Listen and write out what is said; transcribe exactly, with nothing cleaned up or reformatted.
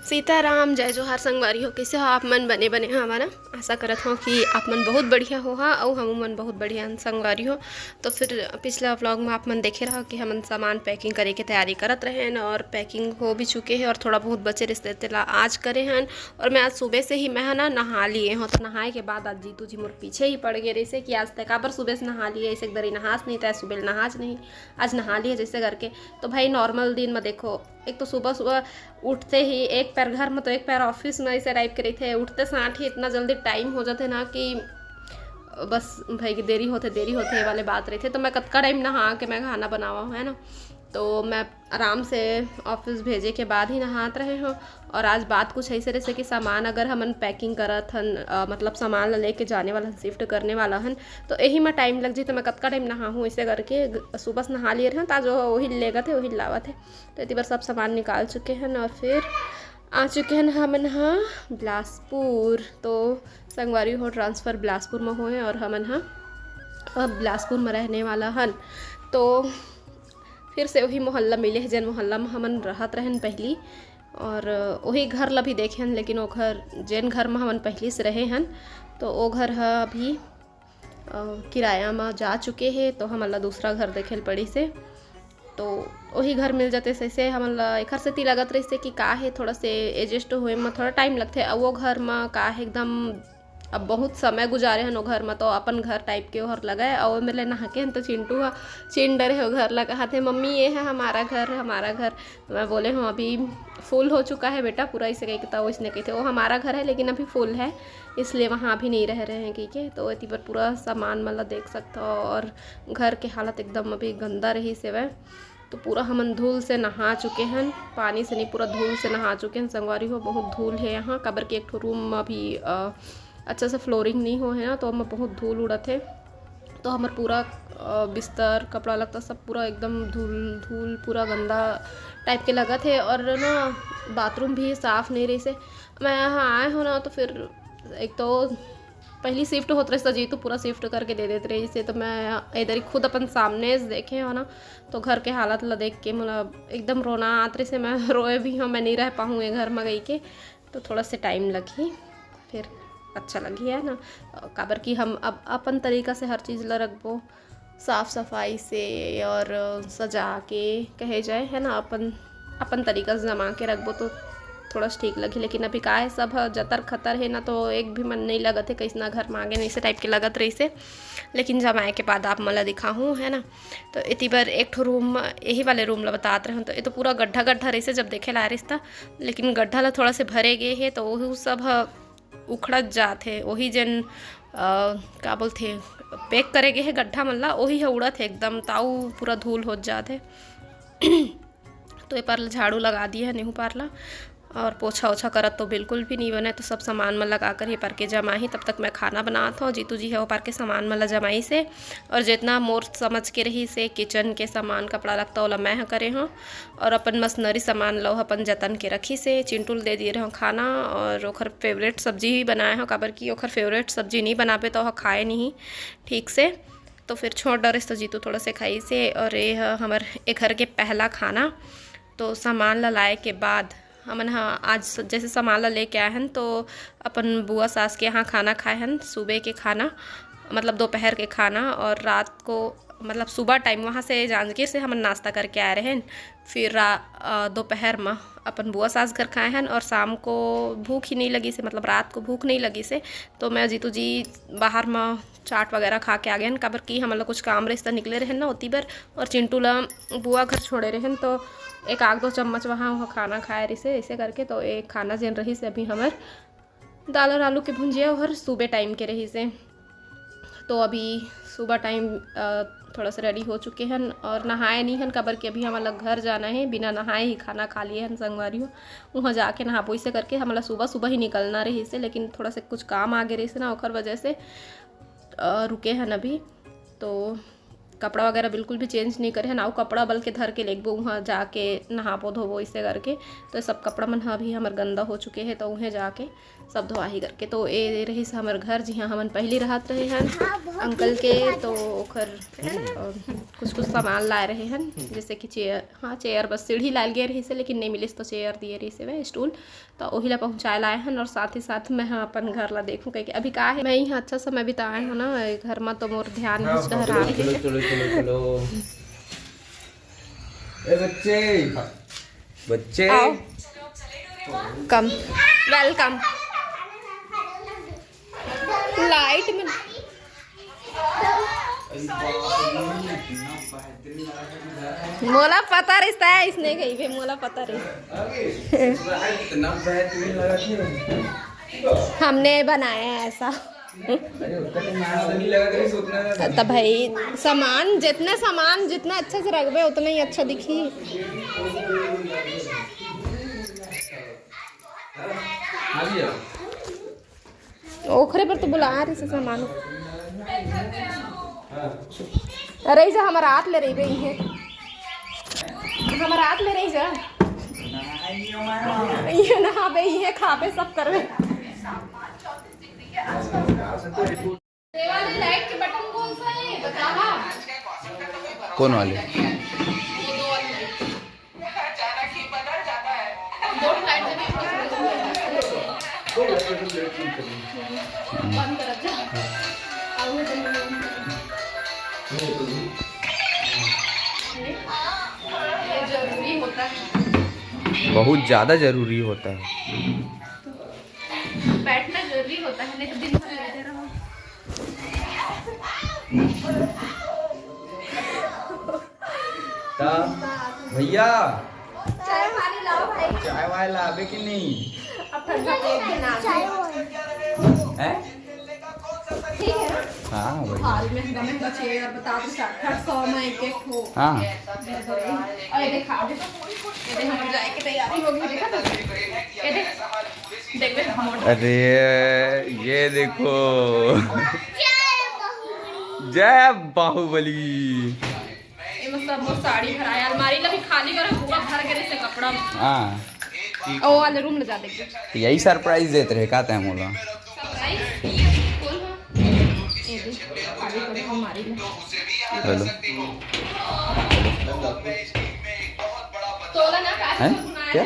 सीताराम, जय जोहार संगवारी हो। कइसे हो आप मन? बने बने हवा ना? आशा करत हो कि आप मन बहुत बढ़िया होहा अउ हमू मन बहुत बढ़िया हन संगवारी हो। तो फिर पिछला vlog में आप मन देखे रहा कि हमन सामान packing करे के तैयारी करत रहेन और packing हो भी चुके हे और थोड़ा बहुत बचे रहिस तेला आज करे हन। और मैं आज सुबह से ही मैं ह ना नहा लिए हों, तो नहाए के बाद आज जीतू जी मोर पीछे ही पड़ गए रहिसे कि आज तक काबर सुबह से नहा लिए, ऐसे एक दरी नहास नहीं तय, सुबह नहास नहीं, आज नहा लिए जैसे करके। तो भाई normal दिन में देखो, एक तो सुबह सुबह उठते ही एक पैर घर में तो एक पैर office में, ऐसे type के रहिथे। उठते साथ ही इतना जल्दी time हो जाथे ना कि बस भाई कि देरी होथे, देरी होथे वाले बात रहिथे। तो मैं कतका time नहा के मैं खाना बनावा हूँ, है ना। तो मैं आराम से office भेजे के बाद ही नहात रहे हों। और आज बात कुछ ऐसे रहिसे कि सामान अगर हमन packing करत हन, अ, मतलब सामान ला लेके जाने वाला हन, shift करने वाला हन, तो यही में time लग जी। तो मैं कतका time नहाहूँ, ऐसे करके ग-, सुबह से नहा लिए रहें, तो आज वो, वही लेगत हे, वही लावत हे। तो एती बर सब सामान निकाल चुके हन और फिर आ चुके हन हमन ह बिलासपुर। तो संगवारी हो, transfer बिलासपुर में होए और हमन ह अब बिलासपुर में रहने वाला हन। तो फिर से वही मोहल्ला मिले हे, जेन मोहल्ला में हमन रहत रहन पहली, और वही घर ला भी देखे हन, लेकिन वो घर, जेन घर में हमन पहली से रहे हन, तो वो घर ह अभी, अ, किराया में जा चुके हे, तो हमन ला दूसरा घर देखे ल पड़िस हे। तो वही घर मिल जाते, से, से हमन ला एखर सेती लगत रहिस हे कि का हे, थोड़ा से adjust होए में थोड़ा time लगथे। अउ वो घर में का हे, एकदम अब बहुत समय गुजारे हन ओ घर में, तो अपन घर type के ओहर लगे। अउ मेरे ले नहा के हन, तो चिंटू ह चिन डरे हे ओ घर ला, कहत हे, "मम्मी, ये है हमारा घर, हमारा घर।" तो मैं बोले हूँ, "अभी full हो चुका है बेटा पूरा," इसे कह के, तो इसने कहते, "वो हमारा घर है, लेकिन अभी full है, इसलिए वहाँ अभी नहीं रह रहे हैं," कह के। तो एती बर पूरा सामान मन ला देख सकता हो, और घर के हालत एकदम अभी गंदा रहिस हवय। तो पूरा हमन धूल से नहा चुके हन, पानी से नहीं, पूरा धूल से नहा चुके हन संगवारी हो। बहुत धूल है यहाँ, काबर कि एक ठो room में अभी, अ, अच्छा से flooring नहीं हो है ना, तो ओमा बहुत धूल उड़त है। तो हमर पूरा, अ, बिस्तर, कपड़ा लत्ता सब पूरा एकदम धूल, धूल, पूरा गंदा type के लगत है। और ना, bathroom भी साफ नहीं रहिस हे। मैं यहाँ आए हो ना, तो फिर एक तो पहली shift होत रहिस, तो जीतू पूरा shift करके दे देत रहिस हे, तो मैं इधर ही खुद अपन सामने से देखे हो ना, तो घर के हालत ला देख के मोला एकदम रोना आत रहिस हे। मैं रोए भी हूँ, मैं नहीं रह पाऊँ ये घर में गई के, तो थोड़ा से time लगही, फिर अच्छा लगही, है ना। काबर कि हम अब अपन तरीका से हर चीज़ ला रखबो, साफ सफाई से और सजा के, कहे जाए, है ना, अपन, अपन तरीका से जमा के रखबो, तो थोड़ा सा ठीक लगही। लेकिन अभी का है, सब ह जतर खतर है ना, तो एक भी मन नहीं लगत है, कैसना घर में आगे नहीं, ऐसे type के लगत रहिस हे। लेकिन जमाए के बाद आप मन ला दिखाहूँ, है ना। तो एती बर एक ठो room, यही वाले room ला बतात रहे हूँ, तो ये तो पूरा गड्ढा गड्ढा रहिस हे जब देखे ला रहिस था, लेकिन गड्ढा ला थोड़ा से भरे गए है, तो वही सब ह उखड़त जात हे, वही जेन, अ, का बोलथे, pack करे गए है गड्ढा मन ला, वही ह उड़त हे एकदम, ताऊ पूरा धूल होत जात हे। तो ये पार ला झाड़ू लगा दिए है, नेहू पार ला, और पोछा ओछा करत तो बिल्कुल भी नहीं बने, तो सब सामान मन लगा कर ये पार के जमा ही। तब तक मैं खाना बनात हूँ, जीतू जी है वो पार के सामान मन ला जमाइस हे, और जितना मोर समझ के रहिस हे kitchen के सामान, कपड़ा लत्ता, ओला मैं ह करे हूँ, और अपन मशीनरी सामान ला अपन जतन के रखिस हे। चिंटू ल दे दिए रहे हूँ खाना, और ओखर favourite सब्जी ही बनाए हूँ, काबर कि ओखर favourite सब्जी नहीं बनाबे तो ओह खाए नहीं ठीक से। तो फिर छोड़ डरिस तो जीतू थोड़ा से खाइस हे। और ये ह हमर ए घर के पहला खाना। तो सामान ला लाए के बाद हमन ह आज स-, जैसे सामान ला लेके आए हन, तो अपन बुआ सास के यहाँ खाना खाए हन, सुबह के खाना, मतलब दोपहर के खाना। और रात को, मतलब सुबह time वहाँ से जांजगीर से हमन नाश्ता करके आए रहेन, फिर रा-, अ, दोपहर में अपन बुआ सास घर खाए हन, और शाम को भूख ही नहीं लगिस हे, मतलब रात को भूख नहीं लगिस हे, तो मैं जीतू जी बाहर में चाट वगैरह खा के आ गए हन, काबर कि हमन ला कुछ काम रहिस त निकले रहेन ना ओती बर, और चिंटू ला बुआ घर छोड़े रहेन, तो एक आध दो चम्मच वहाँ, वहाँ खाना खाए रहिस हे, ऐसे करके। तो एक खाना जेन रहिस हे अभी हमर दाल और आलू के भुंजिया, ओहर सुबह time के रहिस हे। तो अभी सुबह time, अ, थोड़ा सा ready हो चुके हन और नहाए नहीं हन, काबर कि अभी हमन ला घर जाना है, बिना नहाए ही खाना खा लिए हन संगवारी हो। वहाँ जाके नहाबो, इसे करके हमन ला सुबह सुबह ही निकलना रहिस हे, लेकिन थोड़ा सा कुछ काम आ गए रहिस हे ना, ओखर वजह से, अ, रुके हन अभी। तो कपड़ा वगैरह बिल्कुल भी चेंज नहीं करे हन, अउ कपड़ा बल्कि धर के लेगबो, उहाँ जाके नहाबो धोबो इसे करके। तो सब कपड़ा मन ह अभी हमर गंदा हो चुके हे, तो उहें जाके सब धोआही करके। तो ए रहिस हमर घर, जिहाँ हमन पहली रहत रहे हन अंकल के, तो ओखर अ, कुछ कुछ सामान लाए रहे हन, जैसे कि चेयर, हाँ, चेयर, बस सीढ़ी लाल गए रहिस हे, लेकिन नहीं मिलिस, तो चेयर दिए रहिस हे, स्टूल। तो ओही ला पहुँचाए लाए हन, और साथ ही साथ मैं ह अपन घर ला देखूँ, कहिके अभी का है, मैं यहाँ अच्छा समय बिताए हूँ ना, घर में तो मोर ध्यान हाँ, हिच डहर हाँ, आए चलो, हे। चलो, चलो, चलो। ए बच्चे, बच्चे। आओ। कम। वेलकम। लाइट में मोला पता रहिस हे, इसने कही बे, मोला पता रहिस। इतना बेहतरीन लगा कि हमने बनाया है ऐसा। अरे, उतना तो नाम तो नहीं लगा, कहीं सोचना था। त भाई, सामान जितना, सामान जितना अच्छा से रखबे, उतना ही अच्छा दिखी। हाँ भैया। ओखरे पर तो बुला रहे से सामान। अरे, इसे हमारा हाथ ले रही बे, इहे। हमारा हाथ ले रही जा। ये नहाबे, ये खाबे, सब करबे। ये वाले लाइट के बटन कौन सा है, बतावा। कौन वाले? बहुत ज़्यादा ज़रूरी होता है। बैठना जरूरी होता है, नहीं तो दिन भर लेटे रहो। त भैया, चाय पानी लाओ भाई। चाय वाय लाबे कि नहीं? अब ठंडा पेट भी ना। हैं? ठीक है ना? हाँ भाई। हॉल में गमे बचे और बता दो, सात आठ सौ में एक एक हो। हाँ। अरे देखा, अरे, ये देख, हम जाए की तैयारी होगी, देखा तो? ये देख। अरे, ये देखो। जय बाहुबली। ये मतलब वो साड़ी भराए, अलमारी ला भी खाली करे, पूरा भर गे रहिसे कपड़ा। हाँ। ओ वाले रूम ले जा देख। यही सरप्राइज देत रहे, का तैं मोला? सरप्राइज? कौन है? ये दे, खाली करे अलमारी ला। हेलो। तोला ना, का हैं? क्या?